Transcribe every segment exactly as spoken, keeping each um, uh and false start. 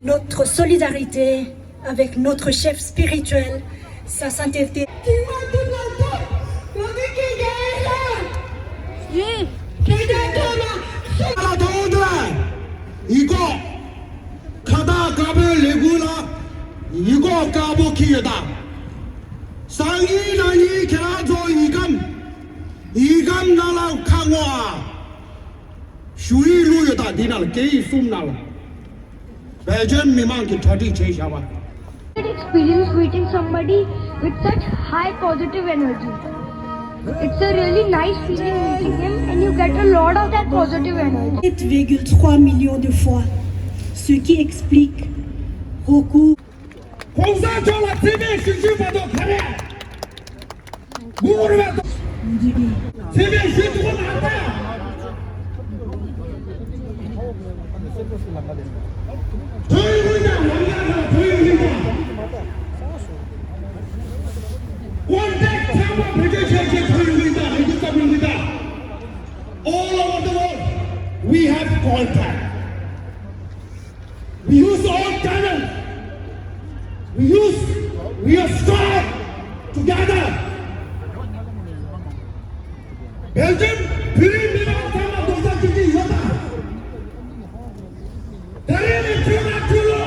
Notre solidarité avec notre chef spirituel, sa sainteté. ཡི་གོ་ཁ་བཏགས་དཀར་པོའི་ལས་འགུལ་ལ་ཡི་གོ་དཀར་པོ་འཁྱེར་ཡོད་ད། སང་ཉིན་གནངས་ཉིན་ཁྱེད་རང་ཚོ་ཡི་གམ། ཡི་གམ་ནང་ལ་ཁ་ངོ་ཨ། ཞུ་ཡིག་བླུགས་ཡོད་ད། འདི་ནང་ལ་སྐད་ཡིག་གསུམ་ནང་ལ། བེལ་ཇམ་མི་མང་གིས་གྲ་སྒྲིག་བྱས་བཞག་པ། Experience meeting somebody with such high positive energy. It's a really nice feeling meeting him and you get a lot of that positive energy. Sept virgule trois millions de fois, ce qui explique beaucoup. གོང་ས་མཆོག་ལ་མཚན་སྨད་ཞུ་ཞུས་མ་གཏོགས་ག་རེ། མཚན་སྨད་ཞུ་ཐུབ་ཀྱི་མ་རེད་པས། ཐོན་ཡོང་གི་འདུག་ང་ཚོ་ཐོན་ཡོང་གི་འདུག Contact ཚང་མ་བེད་སྤྱོད་བྱས་བྱས་ཐོན་ཡོང་གི་འདུག་ལས་འགུལ་བརྩམས་ཡོང་གི་འདུག All over the world, we have contact. We use all channels. We use, we are strong together. བེལ་ཇམ་བོད་རིགས་མི་མང་ཚང་མ་རྡོག་རྩ་གཅིག་སྒྲིལ་ཡོད་པ། ད་རེས་ནས་ཁྱོད་ལ་ཁྱོད་ལོ་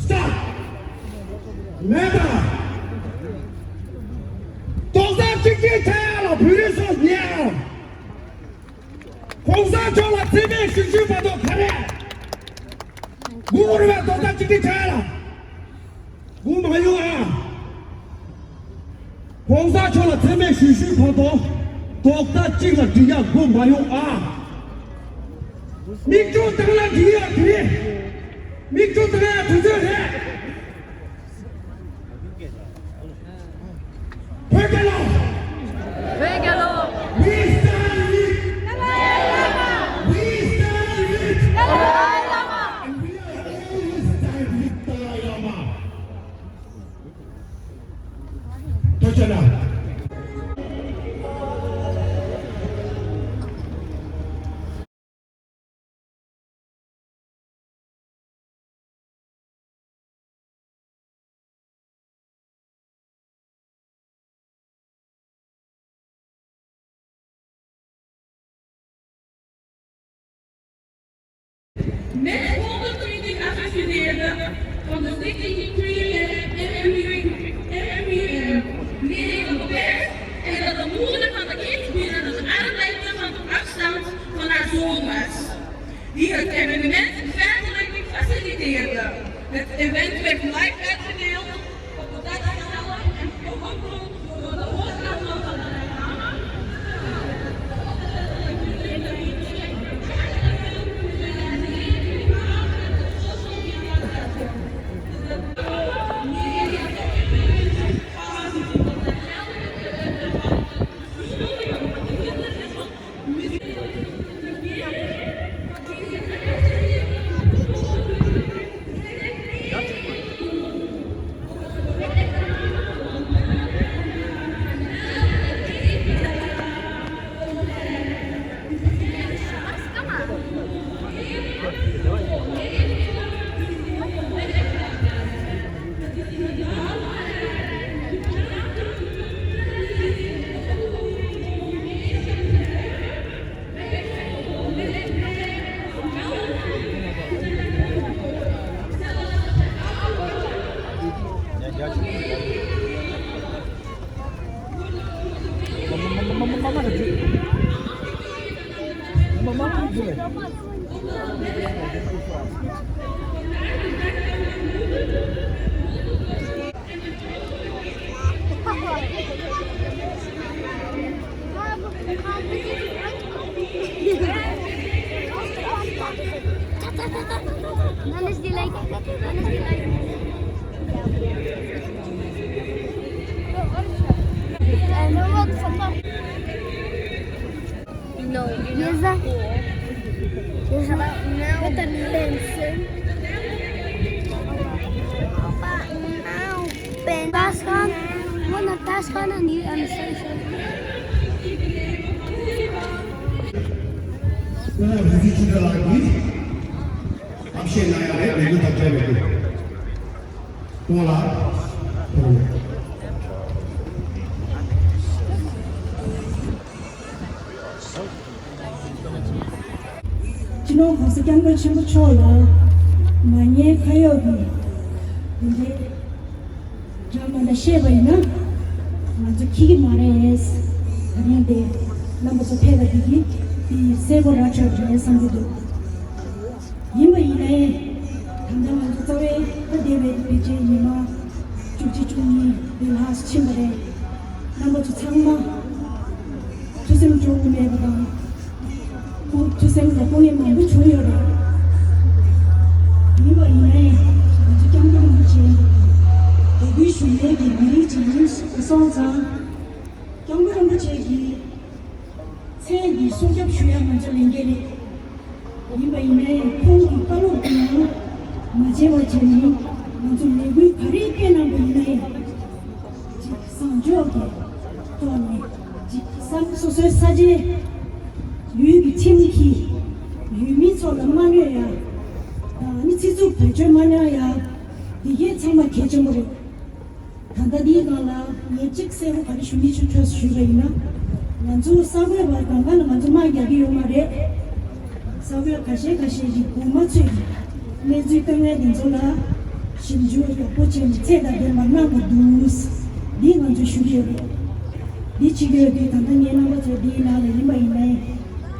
སྟ་མེད་པ། རྡོག་རྩ་གཅིག་སྒྲིལ་ཆགས་ཡ་ལ་བོད་རིགས་སོ་ཉལ་ཡ། གོང་ས་མཆོག་ལ་མཚན་སྨད་ཞུ་ཞུས་མ་གཏོགས་ག་རེ། སྒུག་རེ་བའི་རྡོག་རྩ་གཅིག་སྒྲིལ་བྱ་ཡ་ལ། སྒུག་མ་ཡོང་ཨ། གོང་ས་མཆོག་ལ་མཚན་སྨད་ཞུ་ཞུས་མ་གཏོགས་རྡོག་རྩ་གཅིག་ལ་སྒྲིལ་ཡ་སྒུག་མ་ཡོང་ཨ། མིག་ཆུ་བཏང་ལ་སྒྲིལ་ཡ་དེ་རེད། མིག་ཆུ་བཏང་ཡ་དུས་ཚོད་རེད། བོད་རྒྱལ་ལོ། བོད་རྒྱལ་ལོ། We stand with Dalai Lama. We stand with Dalai Lama. And we are always stand with Dalai Lama. ཐུགས་རྗེ་གནང་། Met honderdtwintig afgestudeerden van de Stichting Creative M M U, M M U M, neem op pers en dat de moeder van de kind binnen een armlengte van afstand van haar zoon was, die het evenement feitelijk faciliteerde. Het event werd live uitgedeeld op de Tata-kanaal en geüpload door de hoofdkanaal van de reclame. No. Yes, sir. Yes, sir. What a pencil. Papa, now pen. That's gone. One of that's gone and you, I'm so sorry. ཆེད་གནང་ཡ་རེད། ལས་འགུལ་དང་འབྲེལ་བའི་གི་སྐོར་ལ། སྤྱི་ནོར་༸གོང་ས་༸སྐྱབས་མགོན་ཆེན་པོ་མཆོག་ལ་མ་ཉེས་ཁ་གཡོགས་ཀྱི་དེ་འདྲའི་གྲངས་མ་འདྲ་བཤད་པ་ཡིན་ན་ང་ཚོ་འཁྱེར་གྱི་མ་རེད། ད་རིང་དེ་རྣམ་པ་ཚོ་ཕེབས་པ་འདི་གིས་དེ་གསལ་པོ་ར་འཕྲོད་རེད་བསམ་གྱི་འདུག་ཡིན་པ་ཡིན་ནའི། ད་ལྟ་ང་ཚོ་རྩ་བའི་ཁ་བདེ་བའི་དུས་ཆེན་ཉི་མ་བཅུ་གཅིག་བཅུ་གཉིས་དེ་ལྷག་ཕྱིན་པ་རེད། རྣམ་པ་ཚོ་ཚང་མ་ཐུགས་སེམས་སྐྱོ་བོ་མེད་པ་དང་། ཁོང་ཐུགས་སེམས་ལ་སྐུ་ངལ་མང་པོ་བྱུང་ཡོད་རེད། ཡིན་པ་ཡིན་ནའི་ང་ཚོ་སྐྱབས་མགོན་རིན་པོ་ཆེ་དད་གུས་ཞུ་མཁན་གྱི་མི་རིགས་ཅིག་ཡིན་སོང་ཙང་། སྐྱབས་མགོན་རིན་པོ་ཆེ་གི་མཚན་འདི་སྲུང་སྐྱོབ་ཞུ་ཡ་ང་ཚོ་ལས་འགན་རེད། ཡིན་པ་ཡིན་ནའི་ཁོང་གི་བཀའ་སློབ་དེ་ཡང་མ་བརྗེད་པ་བྱས་ནས་ང་ཚོ་ལས་འགུལ་ག་རེ་སྤེལ་གནང་པ་ཡིན་ནའི་ཅིག་བཟང་ཕྱོགས་ཀྱི་ཐོག་ནས་ཅིག་ས་སོ་སོའི་ས་ཆའི་ཡུལ་གྱི་ཁྲིམས་ཀྱིས་ཡུལ་མི་ཚོ་ལ་མ་གནོད་ཡ་དང་ནི་ཚིག་རྩུབ་བེད་སྤྱོད་མ་གནང་ཡ་འདི་གས་ཚང་མ་གལ་ཆེན་པོ་རེད། ད་ལྟ་འདིའི་སྒང་ལ་ངས་གཅིག་གསལ་པོ་ག་རེ་ཞུ་སྙིང་བཅངས་ཐོས་ཞུས་པ་ཡིན་ན། ང་ཚོ་གསར་འགོད་པ་སྒང་ག་ལ་ང་ཚོ་དམག་རྒྱག་གི་ཡོད་མ་རེད། གསར་འགོད་ཁ་ཤས་ཁ་ཤས་ཀྱིས་གོང་མ་ཚོས་གནས་ཚུལ་བཏོན་མཁན་དེ་ཚོ་ལ་ཞིབ་འཇུག་ཡག་པོ་བྱས་ནས་ཚད་དང་ལྡན་པ་གནང་དགོས་འདུག་འདི་ང་ཚོས་ཞུ་གི་ཡོད་རེད། འདི་བྱེད་ཀྱི་ཡོད་དུས་ད་ལྟ་ངའི་རྣམ་པ་ཚོ་འདིའི་ནང་ལ་ཡིན་པ་ཡིན་ནའི།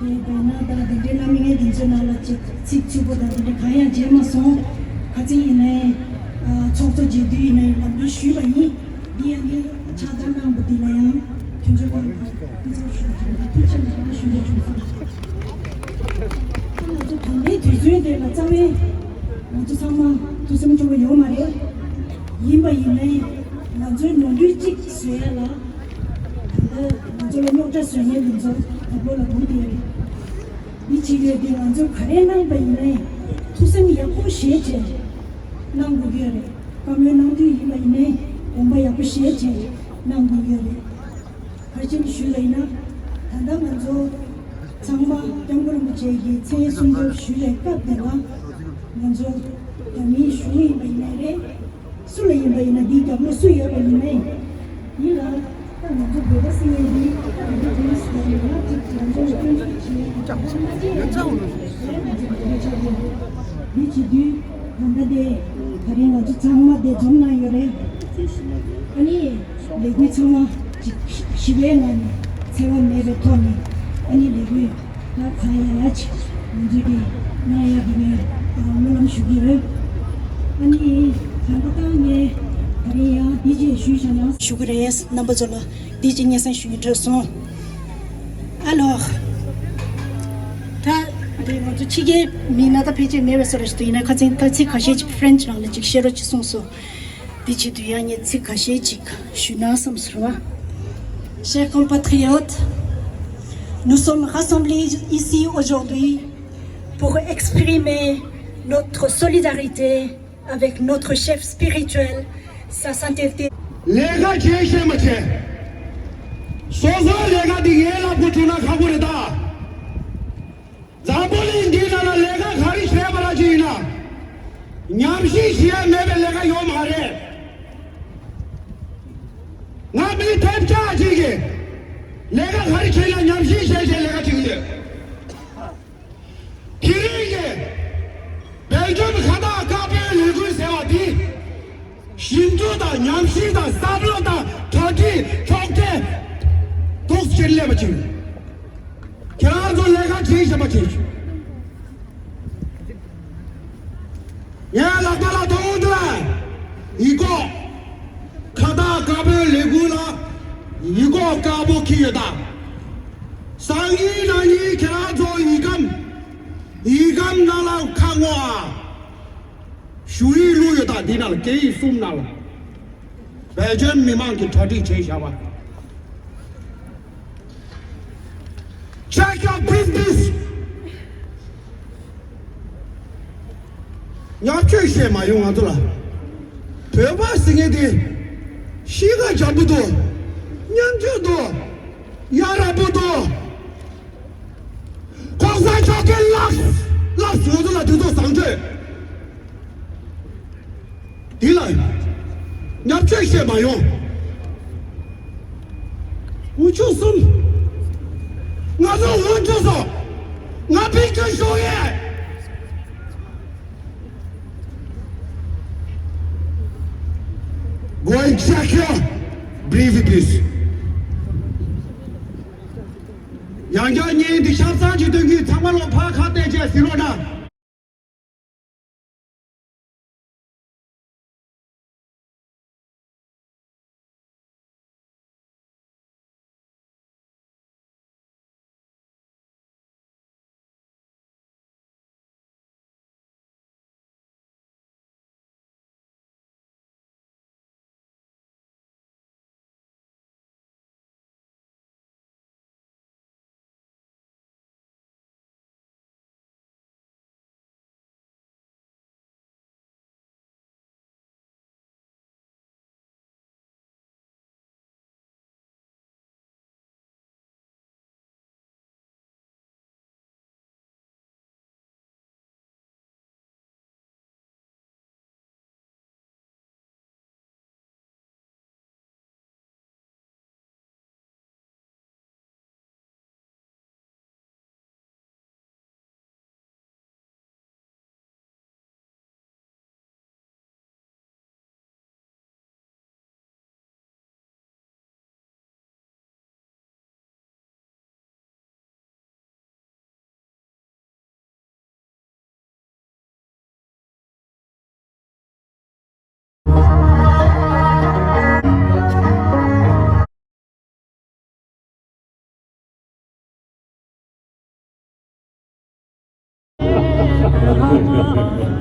དེ་དགོས་ན་ད་དེ་འདྲའི་བླ་མའི་དེ་ཚོའི་ནང་ལ་ཅིག་ཚིག་རྩུབ་པོ་དང་དེ་འདྲ་གང་ཡང་བརྗེད་མ་སོང་། ཁ་ཚིག་ཡིན་ནའི། ཚོགས་གཙོ་མཇལ་དུས་ཡིན་ནའི་ལམ་སྟོན་ཞུས་པ་ཡིན། འདི་ཡང་ནི་ཕྱག་བསྟར་གནང་བ་འདི་ལ་ཡང་དོན་གཅོད་ཁང་གི་ཕུལ་ཚོགས་ཞུ་རྒྱུ་ཐུགས་ཆེ་ནས་ཞུ་འདོད་བྱུང་སོང་། ང་ཚོ་ད་ལྟའི་དུས་ཚོད་དེ་ལ་རྩ་བའི་ང་ཚོ་ཚང་མ་ཐུགས་སེམས་སྐྱོ་བོ་ཡོད་མ་རེད། ཡིན་པ་ཡིན་ནའི་ང་ཚོའི་ནོར་འཁྲུལ་གཅིག་བཟོ་ཡ་ལ། ད་ལྟ་ང་ཚོ་ལ་རྙོག་དྲ་བཟོ་མཁན་འདི་ཚོ་དང་པོ་ལ་མུ་མཐུད་རེད། འདི་བྱེད་ཡོད་དུས་ང་ཚོས་ག་རེ་གནང་པ་ཡིན་ནའི་ཐུགས་སེམས་ཡག་པོ་བཞེས་བྱས་གནང་དགོས་ཀྱི་ཡོད་རེད། བཀའ་མོལ་གནང་དུས་ཡིན་པ་ཡིན་ནའི་དགོངས་པ་ཡག་པོ་བཞེས་བྱས་གནང་དགོས་ཀྱི་ཡོད་རེད། ག་རེ་བྱས་ནས་ཞུས་པ་ཡིན་ན། ད་ལྟ་ང་ཚོ་ཚང་མ་སྐྱབས་མགོན་རིན་པོ་ཆེ་གི་མཚན་སྲུང་སྐྱོབ་ཞུས་པའི་སྐབས་དེ་ལ་ང་ཚོ་རྒྱ་མིའི་གཞུང་ཡིན་པ་ཡིན་ནའི་རེད། སུ་ལ་ཡིན་པ་ཡིན་ན་འདིའི་རྒྱབ་ལོགས་སུ་ཡོད་པ་ཡིན་ནའི་ཡིན་ལ། ད་ང་ཚོ་བོད་པ་ཟེར་མཁན་འདི་ད་འདི་བོད་ཟེར་ཡིན་ན་ཅིག་ང་ཚོ་ལ་སྐྱོན་བརྗོད་བྱེད་ཡ་ཅིག་ང་ཚོ་ལ་སྐྱོན་བརྗོད་བྱེད་ཡ་ཅིག་འདི་བྱེད་དུས་ད་ལྟ་དེ་ད་རིང་ང་ཚོ་ཚང་མ་དེ་འཛོམས་གནང་ཡོད་རེད། ཨ་ནི་ལས་འགུལ་ཚང་མ་ཅིག་ཞི་བའི་ངང་ནས་འཚེ་བ་མེད་པའི་ཐོག་ནས་ཨ་ནི་ལས་འགུལ། ད་གང་ཡང་ཡ་ཆེ་ང་ཚོས་དེ་གནང་ཡ་གི་ངས་སྨོན་ལམ་ཞུ་གི་ཡོད། ཨ་ནི་དང་པོ་ད་ངས་ད་རེས་ཡང་འདི་ཅིག་ཞུས་བཞག་ན། ཞུ་གི་རེད། རྣམ་པ་ཚོ་ལ་འདི་ཅིག་སྙན་སེང་ཞུ་ཡིན་འཕྲོད་སོང་། ཨ་ལོ། ད་དེ་ང་ཚོ་ཕྱི་རྒྱལ་མི་སྣ་ད་ཕལ་ཆེར་མེད་པའི་བཟོ་འདྲ་ཞིག་འདུག་ཡིན་ན་ཁ་ཚིག་ད་ཚིག་ཁ་ཤས་ཅིག་ཕ་རེན་ཆི་ནང་ལ་ཅིག་བཤད་རོགས་ཅིག་གསུངས་སོང་། འདི་བྱེད་དུས་ཡང་ངས་ཚིག་ཁ་ཤས་ཅིག་ཞུས་ན་བསམ་སོང་བ། Chers compatriotes, nous sommes rassemblés ici aujourd'hui pour exprimer notre solidarité avec notre chef spirituel, Sa Sainteté. ལས་ཀ་བྱེད་ཤེས་མ་བྱེད། སོ་སོའི་ལས་ཀ་འདི་ངའི་ལག་པ་བྱུང་ན་ཁག་པོ་རེད་ད། འཛམ་བུ་གླིང་འདིའི་ནང་ལ་ལས་ཀ་ག་རེ་བྱས་པ་ར་ཅིག་ཡིན་ན། ཉམས་ཞིབ་བྱེད་ཡ་མེད་པའི་ལས་ཀ་ཡོད་མ་རེད། ང་མི་ཐེབས་ཆག་ཅིག་གིས་ལས་ཀ་ག་རེ་བྱས་ན་ཉམས་ཞིབ་བྱས་བྱས་ལས་ཀ་བྱེད་ཀྱི་ཡོད། དེ་རིང་གི་བེལ་ཇམ་ཁ་བཏགས་དཀར་པོའི་ལས་འགུལ་ཟེར་བ་འདི། ཞིབ་འཇུག་དང་ཉམས་ཞིབ་དང་བསམ་བློ་དང་གྲ་སྒྲིག་ཕྱོགས་འགལ་ཐུགས་ཆེར་སླེབས་པ་ཅིག་ཁྱེད་རང་ཚོ་ལས་ཀ་བྱེད་ཤེས་པ་བྱེད། ངས་ལག་པ་ལ་གཏོང་དུས་ཡིག་སྐོགས་ཁ་བཏགས་དཀར་པོའི་ལས་འགུལ་ལ་ཡིག་སྐོགས་དཀར་པོ་འཁྱེར་ཡོད་ད། སང་ཉིན་གནངས་ཉིན་ཁྱེད་རང་ཚོ་ཡིག་སྒམ་ཡིག་སྒམ་ནང་ལ་ཁ་སྔོག་ཨ། ཞུ་ཡིག་བླུགས་ཡོད་ད། འདི་ནང་ལ་སྐད་ཡིག་གསུམ་ནང་ལ་བེལ་ཇམ་མི་མང་གིས་གྲ་སྒྲིག་བྱས་བཞག་པ། Check your business. བརྙས་བཅོས་བཤད་མ་ཡོང་ང་ཚོ་ལ། བོད་པ་ཟེར་མཁན་དེ་གཤིས་ཀ་འཇམ་པོ་འདུག་ཉམ་ཆུང་འདུག་ཡ་རབས་པོ་འདུག་གོང་ས་མཆོག་གིས་ལབ་ལབ་ང་ཚོ་ལ་དེ་ཚོ་བཟང་སྤྱོད། འདི་ལ་ཡང་བརྙས་བཅོས་བཤད་མ་ཡོང་། འུ་ཆོ་གསུམ། ང་ཚོ་འུ་ཆོ་སོ། ང་ཕིག་ཆུ་ཤོག་ཡས། Go and check your briefcase. ཡང་བསྐྱར་ངས་འདི་ཆབ་གསང་གི་སྟོན་གྱི་ཚང་མ་ལོ་ཕར་ཁ་གཏད་བྱས་ཟིན་རོགས་གནང་།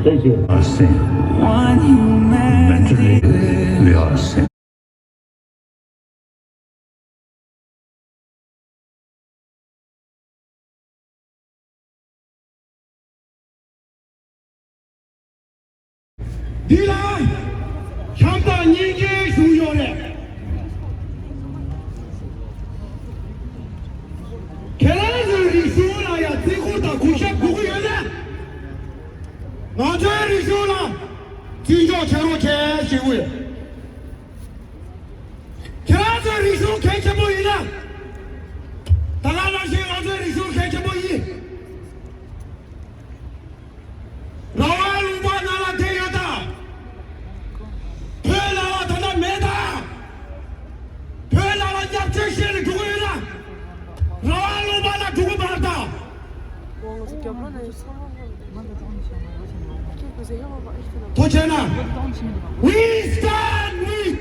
Thank you. Are same. Mentally, we are same. འདི་ལ་བྱམས་དང་སྙིང་རྗེ་ཞུ་ཡོད་རེད། ཁྱེད་རང་ཚོའི་རིག་གཞུང་ལ་ཡང་བརྩི་བཀུར་དང་གུས་ཞབས་དགོས་ཀྱི་ཡོད་ན། ང་ཚོའི་རིག་གཞུང་ལ་བརྩི་འཇོག་བྱེད་རོགས་བྱེད་ཞུ་གི་ཡོད། ཁྱེད་རང་ཚོའི་རིག་གཞུང་གལ་ཆེན་པོ་ཡིན་ན། ད་ག་ནང་བཞིན་ང་ཚོའི་རིག་གཞུང་གལ་ཆེན་པོ་ཡིན། རང་དབང་ལུང་པ་ནང་ལ་བསྡད་ཡོད་དམ། བོད་ནང་ལ་ད་ལྟ་མེད་དམ། བོད་ནང་ལ་བརྙས་བཅོས་བྱས་ནས་འགྲོ་གི་ཡོད་ན། རང་དབང་ལུང་པ་ནང་འགྲོ་གི་མ་རེད་དམ། ཐུགས་རྗེ་ཆེ་གནང་། We stand with.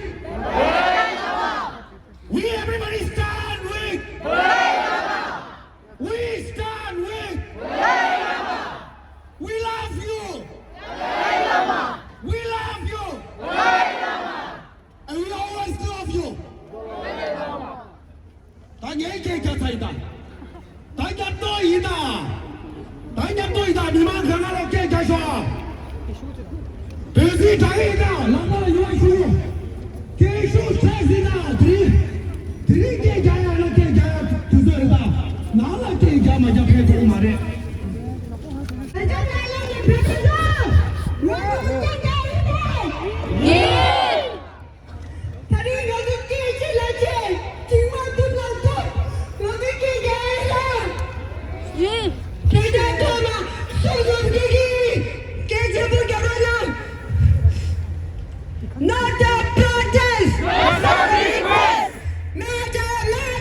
We everybody stand with. We stand with. We love you. We love you. And we always love you. ད་ངས་སྐད་རྒྱག་ཚར་ཡིན་ད། ད་རྒྱབ་གཏོང་ཡིན་ད། ད་རྒྱབ་གཏོང་ཡིན་ད། མི་མང་གང་ག་ལ་སྐད་རྒྱག་ཤོག་བོད་ཚིག་དྲག་ཡིན་ད། ལམ་ཁ་ལ་ཡོང་ཤོག་སྐད་ཤུགས་ཆེ་ཟིན་ན་དེ་རིང་། དེ་རིང་སྐད་རྒྱག་ཡ་ལ་སྐད་རྒྱག་ཡ་དུས་ཚོད་རེད་ད། ནང་ལ་སྐད་རྒྱག་མ་རྒྱག་ཕན་ཐོགས་མ་རེད། ཡིན། ད་རིང་ང་ཚོ་སྐད་ཆེ་ལ་ཆེ་གཅིག་མ་ཐུབ་ན་ཐུབ། ང་ཚོ་སྐད་རྒྱག་ཡ་ལ། ཡིན། སྐད་རྒྱག་ཐུབ་ན་སོ་སོ་སྐད་ཀྱིས་སྐད་ཆེན་པོ་རྒྱག་རོགས་གནང་། Not a protest. Not a request. Not a, not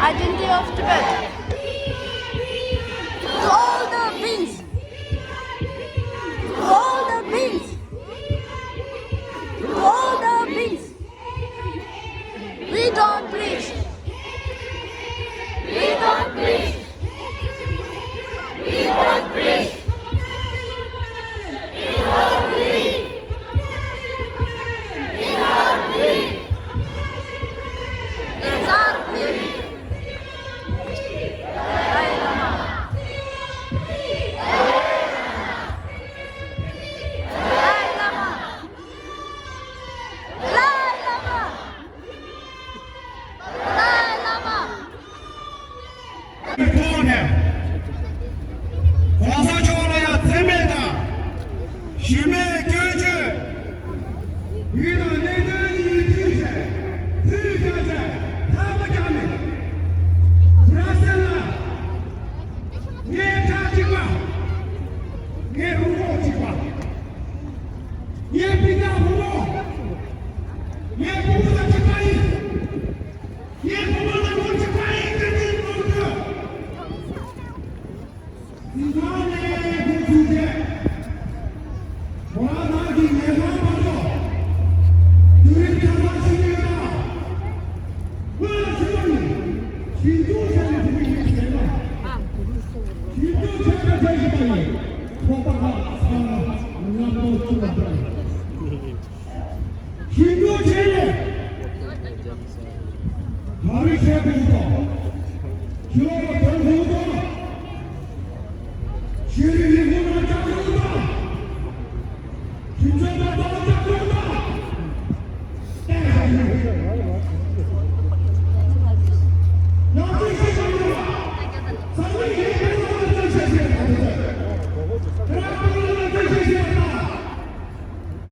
Identity of Tibet. To all the beings. To all the beings. To all the beings. We don't preach. We don't preach. We don't preach. It's our belief. It's our belief. Dalai Lama. Dalai Lama. Dalai Lama. Dalai Lama. གོང་ས་མཆོག་ལ་ཡང་འཚེ་མེད་དང་། ཞི་མོལ་སྐྱོན་བརྗོད། ཡུལ་དང་གནད་དོན་གཉིས་མཐུན་བྱས། མཐུན་བྱས་བྱས་ཐག་པ་བཅད་ནས། བྷ་ར་སེལ་ལ་ངའི་ཁྲག་གཅིག་པ། ངའི་རུས་ཁོག་གཅིག་པ། ངའི་སྤུན་ཟླ་བུ་མོ། ངའི་བུ་མོ་དང་གཅིག་པ་ཡིན། ངའི་བུ་མོ་དང་ངོ་གཅིག་པ་ཡིན། ཀིརྟི་མང་གཙོ། སྲིད་དབང་ནས་འགོ་ཚུགས་ཏེ། གོ་ལ་ནང་གི་ཉེ་སྔོན་བར་དུ་དུས་རིམ་ཆ་ཚང་ཞིག་ཡོད་ན། སྔོན་ལ་ཞུ་བ་ཡིན། ཞིབ་འཇུག་བྱས་ནས་དེ་ཡིན་ཟེར་ན། ཞིབ་འཇུག་བྱས་ནས་དེ་ཡིན་པ་ཡིན། ཚོགས་པ་ཁག་ཚང་མ་མཉམ་དུ་བཙུགས་པ་དང་། ཞིབ་འཇུག་བྱས་ནས། ག་རེ་བྱས་པ་ཡིན་ནམ། ཞུ་བ།